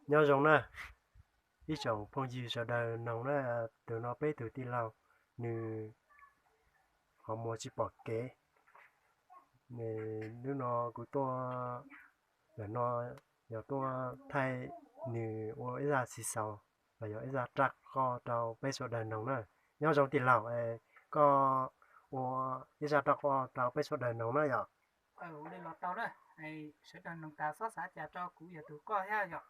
Nyob zoo na, ib tsoom phooj ywg sawv daws noog na, tus no peb tus tij laug, nws qhov muag tsis pom kev. Hnub no kuv tuaj, ntawm no yog tuaj thaij nws ua ib zaj xis xaus los yog ib zaj raj qoj rau peb sawv daws noog na. Nyob zoo tij laug, koj ua ib zaj raj qoj rau peb sawv daws noog na yom. Ua li los tau na, sawv daws noog tas xob xav cas rau kuv yog tus koj thiab yom.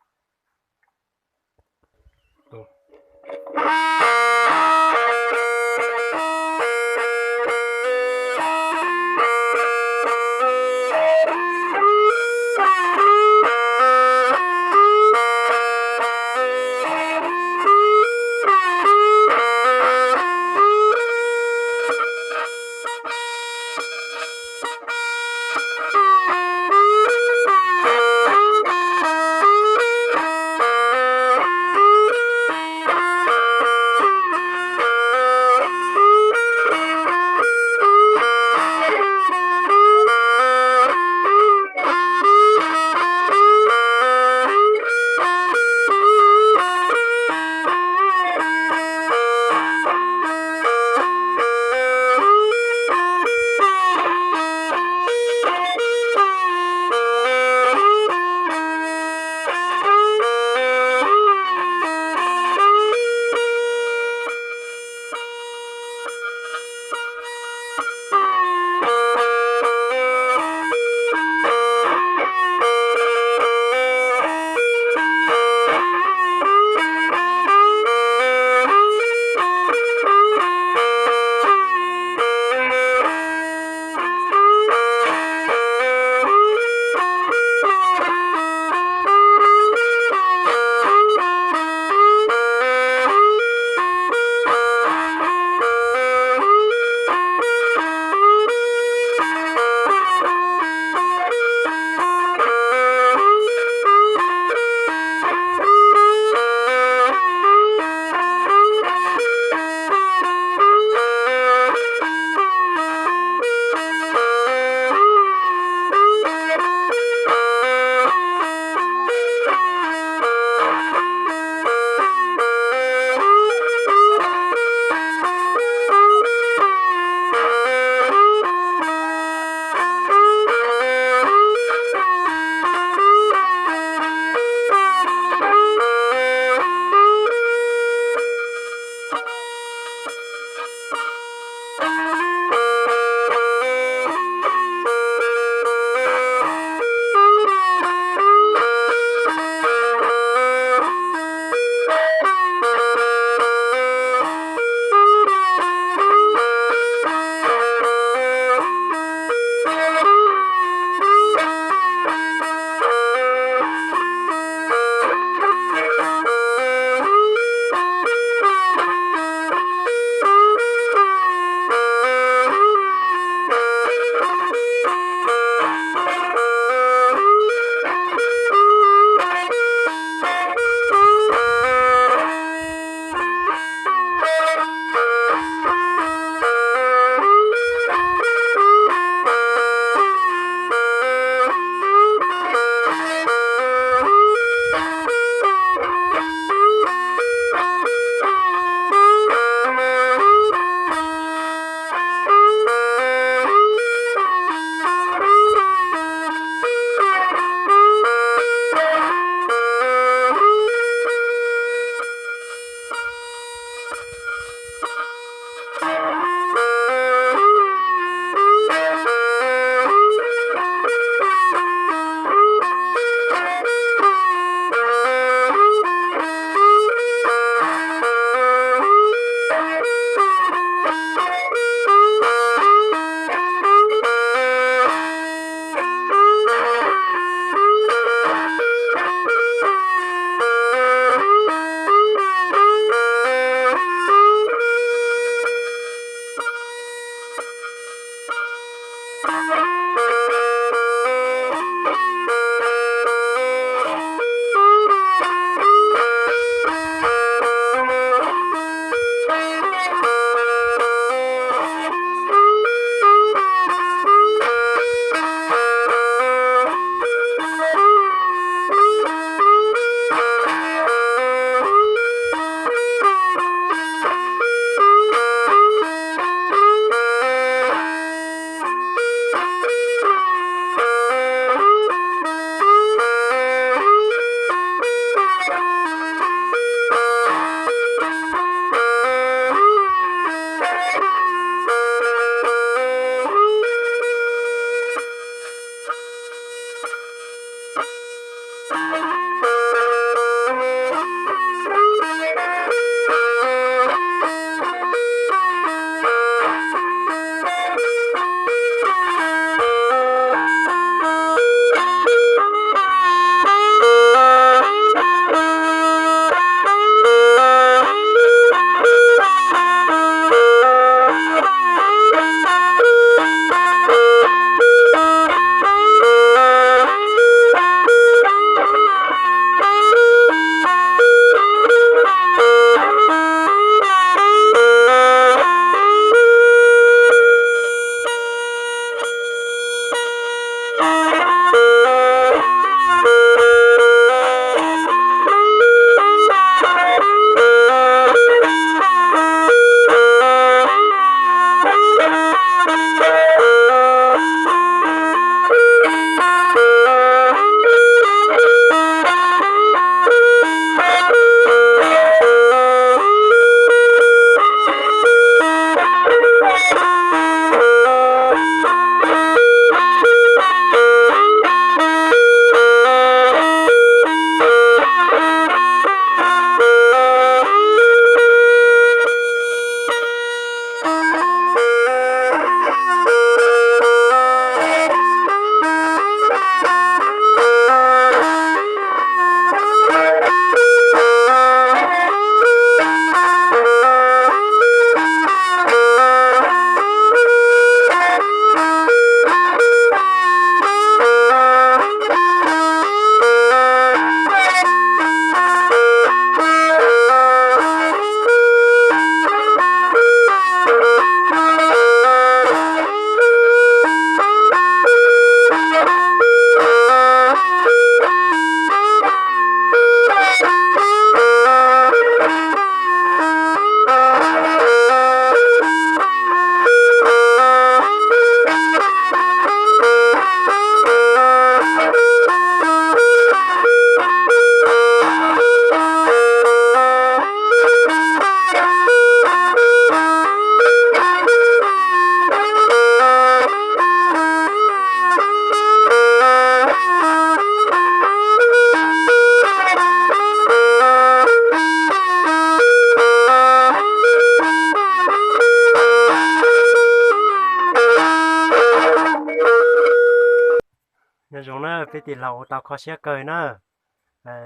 Nyob zoo na peb tij laug, tau kho siab kawg na.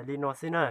Li no xwb na.